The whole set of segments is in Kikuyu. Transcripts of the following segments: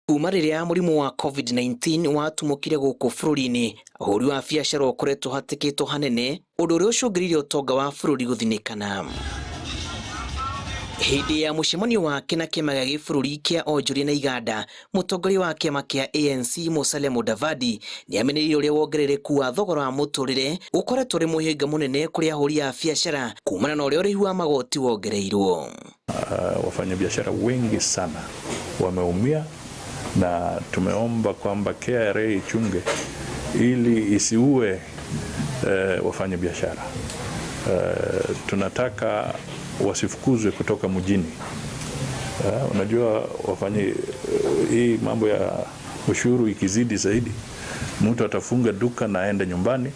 Kuma rĩrĩa mũrimũ wa COVID-19 watumũkire gũkũ bũrũri-inĩ, ũhũri wa biacara ũkoretwo ũhatĩkĩtwo hanene, ũndũ ũrĩa ũcũngĩrĩirie ũtonga wa bũrũri gũthinĩkana. Hĩndĩ ya mũcemanio wake na kĩama gĩa gĩbũrũri kĩa onjoria na iganda, mũtongoria wa kĩama kĩa ANC Musalia Mudavadi nĩamenereirie ũrĩa wongerereku wa thogora wa mũtũrĩre ũkoretwo ũrĩ mũhĩnga mũnene kũrĩ ahũri a biacara kumana na ũrĩa ũrĩhi wa magoti wongereirwo. Wafanyabiashara wengi sana wameumia na tumeomba kwamba KRA ichunge ili isiue wafanyabiashara. Tunataka wasifukuzwe kutoka mjini. Unajua wafanye hii mambo ya ushuru ikizidi zaidi, mtu atafunga duka na aende nyumbani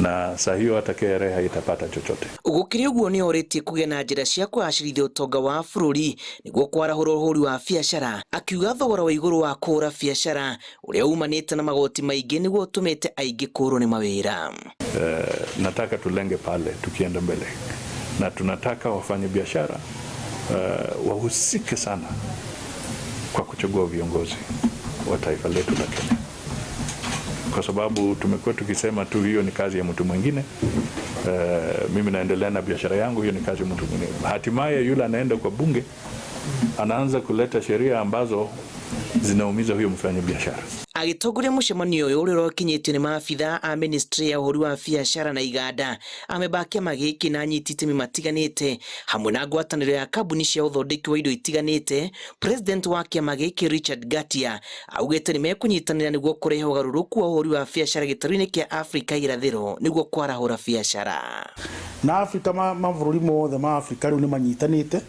na saa hiyo hata KRA haitapata chochote. Gũkĩrĩ ũguo nĩ orĩtie kũgĩa na njĩra cia kũgacĩrithia ũtonga wa bũrũri nĩguo kwarahũra ũhũri wa biacara, akiuga thogora wa igũrũ wa kũhũra biacara ũrĩa umanĩte na magoti maingĩ nĩguo ũtũmĩte aingĩ kũrwo nĩ mawĩra. Nataka tulenge pale tukienda mbele, na tunataka wafanye biashara wahusike sana kwa kuchagua viongozi wa taifa letu la Kenya, kwa sababu tumekuwa tukisema tu hiyo ni kazi ya mtu mwingine. Mimi naendelea na biashara yangu, hiyo ni kazi ya mtu mwingine. Hatimaye yule anaenda kwa bunge anaanza kuleta sheria ambazo zinaumiza huyo mfanya biashara. Agĩtongoria mũcemanio ũyũ ũrĩa ũrokinyĩtio nĩ maabitha a ministry ya ũhũri wa biacara na iganda, amemba a kĩama gĩkĩ na anyiti itemi matiganĩte hamwe na ngwatanĩro ya kambuni cia ũthondeki wa indo itiganĩte. President wa kĩama gĩkĩ Richard Ngatia augĩte nĩ mekũnyitanĩra nĩguo kũrehe ũgarũrũku wa ũhũri wa biacara gĩtarũ-inĩ kĩa Afrika irathĩro nĩguo kwarahũra biacara. Na Afrika, mabũrũri mothe ma Afrika rĩu nĩ manyitanĩte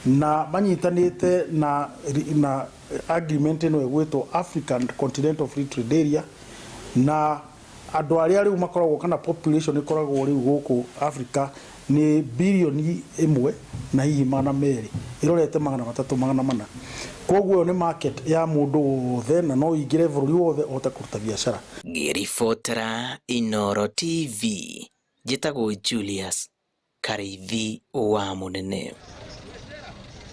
na manyitanĩte na agreement ĩno ĩgwĩtwo African Continental Free Trade Area, na andũ arĩa rĩu makoragwo kana population ĩkoragwo rĩu gũkũ Africa nĩ 1.1 billion na hihi 200 ĩrorete 300 400. Koguo ĩyo nĩ market ya mũndũ wothe na no ingĩre bũrũri wothe ũhote kũruta biacara. Ngĩribotera Inooro TV, njĩtagwo Julius Karĩithi wa Mũnene.